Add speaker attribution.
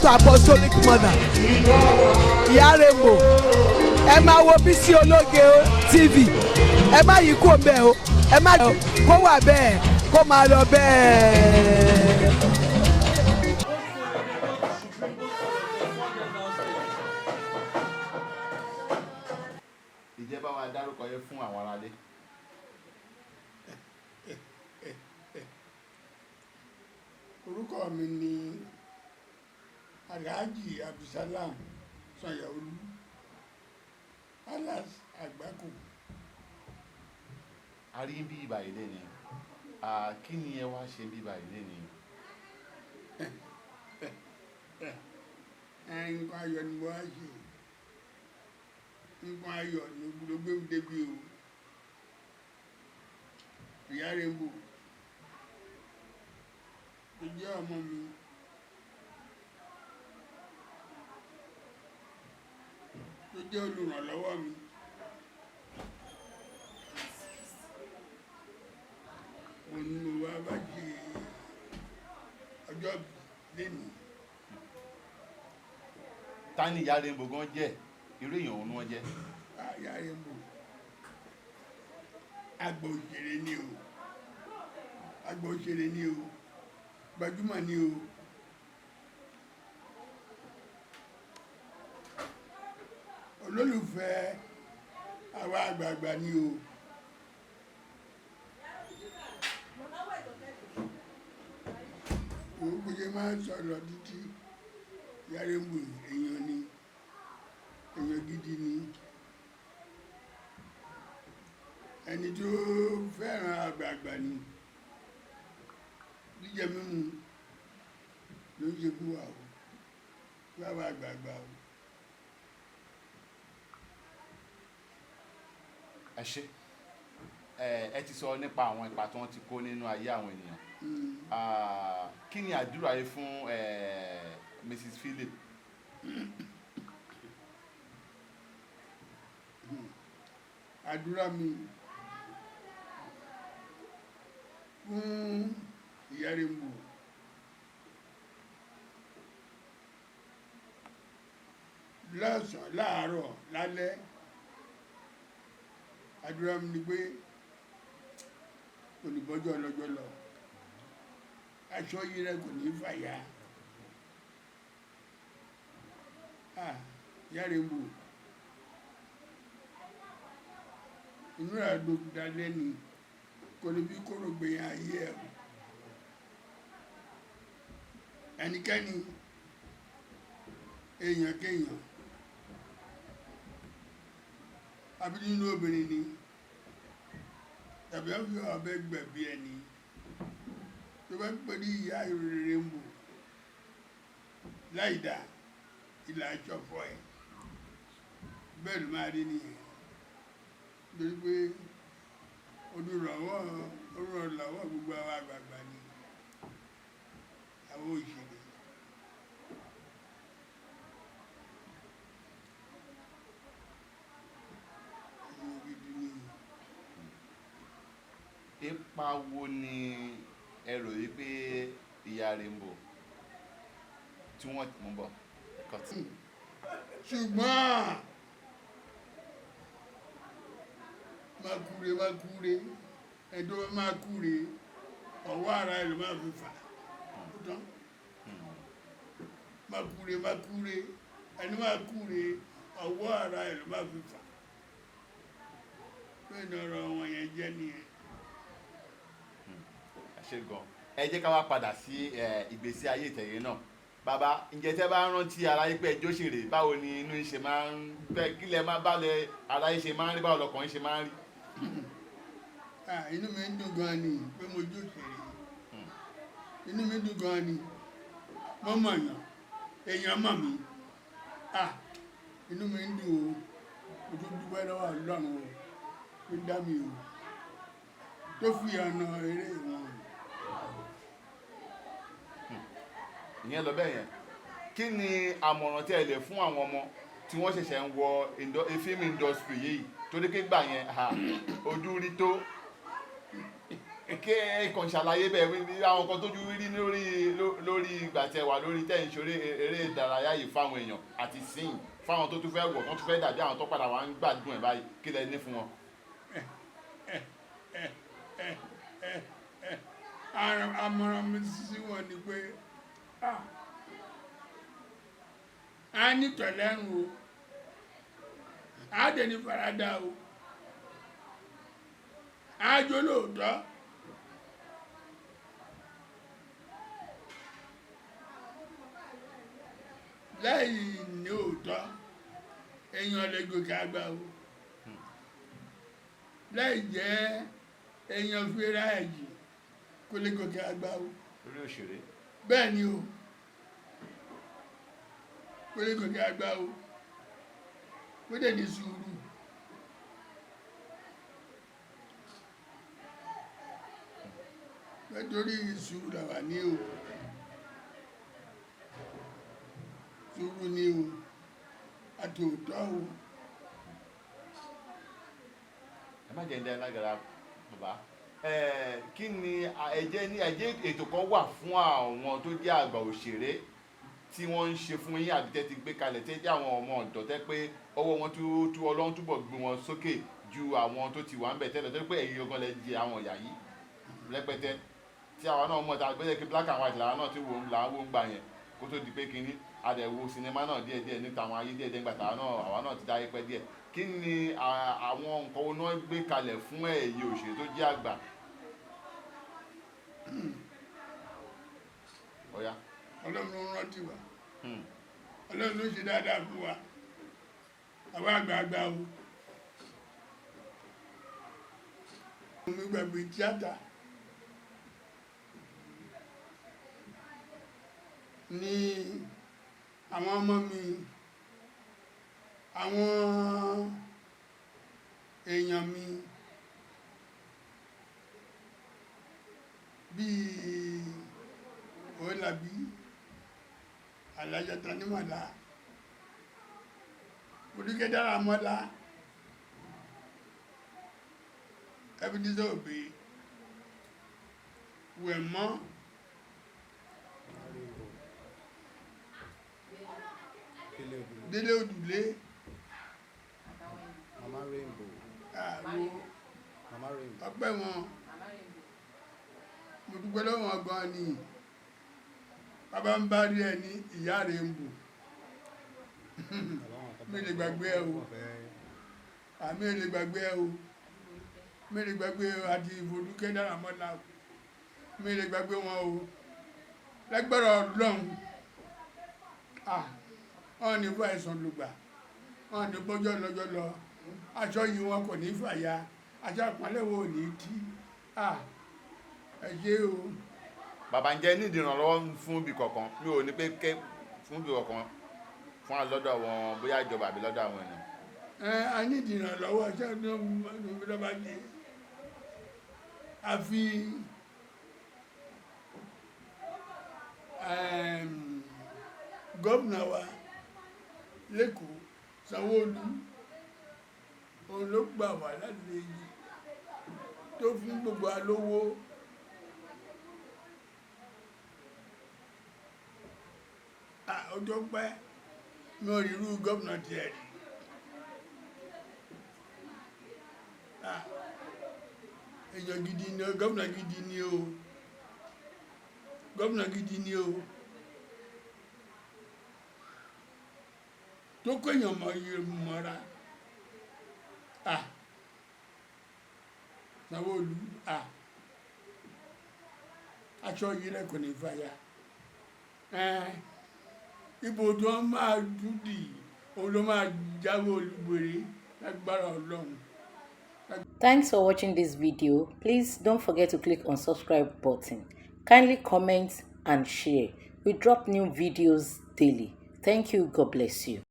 Speaker 1: To Apostolic Mother Ìyá Rainbow. Ẹ máa wo Bísí Ológe TV. Ẹ má yí kó bẹ́ẹ̀ o, ẹ má kó wà bẹ́ẹ̀, kó máa lọ bẹ́ẹ̀.
Speaker 2: Ìjẹ́ bá wa dárúkọ yẹn fún àwọn aráalé.
Speaker 3: Orúkọ mi ni Alhaji Abdulsalam Sanyaolu, alias Àgbákò.
Speaker 2: A rí bí ibà ilé ni. Kí ni ẹ wá ṣe bí ibà ilé ni?
Speaker 3: Nǹkan ayọ̀ ni mo wá ṣe. Nǹkan ayọ̀ ni ló gbé mi débi o. Ìyá Rainbow tó jẹ́ ọmọ mi, tó jẹ́ olùrànlọ́wọ́ mi, òun ni mo wá bá ṣe ọjọ́ lénìí.
Speaker 2: Ta ni Ìyá Rainbow gan jẹ́? Irú èèyàn òun ni wọ́n jẹ́?
Speaker 3: Ìyá Rainbow, àgbà òṣèré ni o, àgbà òṣèré ni o, gbajúmọ̀ ni o. Olólùfẹ́ àwa àgbààgbà ni o. Òun kò ṣe máa ń sọ̀rọ̀ títí. Ìyá Rainbow, èèyàn ni, èèyàn gidi ni, ẹni tó fẹ́ràn àgbààgbà ni. Jíjẹ mímu ló ń ṣe fún wa o, fún àwa àgbààgbà o.
Speaker 2: Ẹ ṣé. Ẹ ti sọ nípa àwọn ipa tí wọ́n ti kó nínú ayé àwọn ènìyàn. Kí ni àdúrà yìí fún Mrs Philip?
Speaker 3: Àdúrà mi fún Ìyá Rainbow, lọ́sàn-án, láàárọ̀, lálẹ́, àdúrà mi ni pé olùbọ́jọ́ ọlọ́jọ́ lọ, aṣọ yìí rẹ kò ní fàya. Ah, Ìyá Rainbow, inú ẹ̀ ló dalẹ́ ni, kò ní bí kóró gbẹ̀yìn ayé ẹ̀ o. Ẹnikẹ́ni, èèyàn kéèyàn, àbí nínú obìnrin ni, tàbí wọ́n fi ọ̀bẹ gbẹ̀bí ẹni tó bá pè ní Ìyá Rainbow láì dá ìlà àjọpọ̀ ẹ̀, bẹ́ẹ̀ ló máa rí nìyẹn, nítorí pé olùrànlọ́wọ́ gbogbo àwọn àgbààgbà ni, àwọn òṣèré. Èèyàn gidi ni.
Speaker 2: Ipa wo ni ẹ rò wípé Ìyá Rainbow tí wọ́n mú bọ̀ ẹ̀kọ́ tí?
Speaker 3: Ṣùgbọ́n máa kúre, máa kúre, ẹ̀dọ́ máa kúre, ọwọ́ ara ẹ̀ ló máa fi fà ó tán. Máa kúre, máa kúre, ẹni máa kúre, ọwọ́ ara ẹ̀ ló máa fi fà. Bẹ́ẹ̀ ni ọ̀rọ̀ wọn yẹn jẹ́ nìyẹn.
Speaker 2: Ẹ ṣé gan. Ẹ jẹ́ ká wá padà sí ìgbésí ayé ìtẹ̀yẹ náà. Bàbá, ǹjẹ́ tẹ́ bá rántí ara yín pé ẹjọ́ ṣèrè, báwo ni inú yín ṣe máa ń bẹ́? Kí lẹ máa bá lẹ ara yín ṣe máa ń rí? Báwo lọkàn yín ṣe máa ń rí?
Speaker 3: Ah, inú mi ń dùn gan ni pé mo jó ṣèrè. Inú mi dùn gan ni. Mo mọ̀ yàn, èèyàn mọ̀ mí. Ah, inú mi ń dùn o. Mo tún dúpẹ́ lọ́wọ́ Ọlọ́run o tó dá mi o, tó fi ọ̀nà eré wọn.
Speaker 2: Ìyẹn lọ bẹ́ẹ̀ yẹn. Kí ni àmọ̀ràn tí ẹ lè fún àwọn ọmọ tí wọ́n ṣẹ̀ṣẹ̀ ń wọ film industry yìí, torí pé gbà yẹn ojú rí tó? Kí ẹ kàn ṣàlàyé bẹ́ẹ̀ wí àwọn nǹkan tójú rí lórí ìgbà tẹ wà lórí tẹ́ ń ṣeré eré ìdárayá yìí fáwọn èèyàn àti sìn fáwọn tó tún fẹ́ wọ̀, tó tún fẹ́ dàbí àwọn tó padà wá ń gbádùn ẹ̀ báyìí, kí lẹ ní fún wọn?
Speaker 3: Àmọ̀ràn mi sí wọn ni pé a ní tọ̀lẹ́rùn o, a dẹ̀ ní faradà o, a jó lóòótọ́. Lẹ́yìn ní òótọ́, èèyàn lè gòkè àgbà o. Láì jẹ́ èèyàn fira ẹ̀jì, kó lè gòkè àgbà o.
Speaker 2: Lórí òṣèré.
Speaker 3: Bẹ́ẹ̀ ni o, kó lè gòkè àgbà o, kó dẹ̀ ní sùúrù. Nítorí sùúrù làwà ní o, sùúrù ní o, àtòótọ́ o.
Speaker 2: Ẹ má jẹ́ ń dá ẹ lágara, bàbá. Kí ni ẹ̀jẹ̀ ní ẹ̀jẹ̀ ètò kan wà fún àwọn tó jẹ́ àgbà òṣèré tí wọ́n ń ṣe fún yín, àbí tẹ́ ti gbé kalẹ̀, tẹ́ jẹ́ àwọn ọmọ ọ̀dọ́ tẹ́ pé ọwọ́ wọn tú Ọlọ́run túbọ̀ gbé wọn sókè ju àwọn tó ti wà ń bẹ̀ tẹ́lẹ̀, tó pé ẹ̀yin gangan lẹ jẹ àwọn ìyà yìí rẹpẹtẹ tí àwa náà mọ̀, tá a gbé kí black and white làwa náà ti wò ń là ń wò ń gbà yẹn kó tó di pé kínní adẹ̀wò sinimá náà díẹ̀díẹ̀ níta àwọn ayé díẹ̀díẹ̀ ńgbà tàwa náà, àwa náà ti dáyé pẹ́ díẹ̀. Kí ni àwọn nǹkan wo náà gbé kalẹ̀ fún ẹ̀yin òṣèré tó jẹ́ àgbà? Ọ̀ya.
Speaker 3: Ọlọ́run ló ń rántí wa. Ọlọ́run ló ṣe dáadáa fún wa, àwa àgbààgbà o. Mo gbàgbé tíátà ní àwọn ọmọ mi, àwọn èèyàn mi bíi Òwòlàbí, Alájà Tanímọ̀lá, Olùkẹ́ Dáramọ́lá, Ebenezer Obey, Wẹ̀mọ́, Délé Òdùlé,
Speaker 4: Mama Rainbow.
Speaker 3: Àrò
Speaker 4: Mama Rainbow.
Speaker 3: Ọpẹ́ wọn, mo dúpẹ́ lọ́wọ́ wọn gan ni. Bàbá ń bá rí ẹ ní ìyá rẹ̀ ń bù, mi lè gbàgbé ẹ o, àmì lè gbàgbé ẹ o, mi lè gbàgbé àti Ìfòdúkẹ́ Dáramọ́lá o, mi lè gbàgbé wọn o. Lágbára Ọlọ́run, wọn ní fún àìsàn lùgbà, wọn ní bọ́jọ́ lọ́jọ́ lọ, aṣọ yìí wọn kò ní fàya, aṣọ àpọ́nlé wọn ò ní tí. Ẹ ṣé o.
Speaker 2: Bàbá, ń jẹ́ nídìí ìrànlọ́wọ́ fún ibì kọ̀ọ̀kan? Mi ò ní pé ké fún ibì kọ̀ọ̀kan, fún lọ́dọ̀ àwọn, bóyá ìjọba àbí lọ́dọ̀ àwọn èèyàn.
Speaker 3: Ẹ a ní ìdìrànlọ́wọ́ ṣé ní ọba jẹ àfi gómìnà wa l'Ékòó, Sanwó-Olú, òun ló gbà wá lálejò tó fún gbogbo wa lówó. Ọjọ́ pẹ́ mi ò rí irú gómìnà tiẹ̀ rí. Èèyàn gidi ni o, gómìnà gidi ni o, gómìnà gidi ni o, tó kó èèyàn mọ iye mọ́ra. Sanwó-Olú, aṣọ yìí rẹ kò ní fàya. Ibo tó máa dúdì, òun ló máa jáwé olúborí lágbára Ọlọ́run.
Speaker 5: Thanks for watching this video. Please don't forget to click on subscribe button. Kindly comment and share. We drop new videos daily. Thank you. God bless you.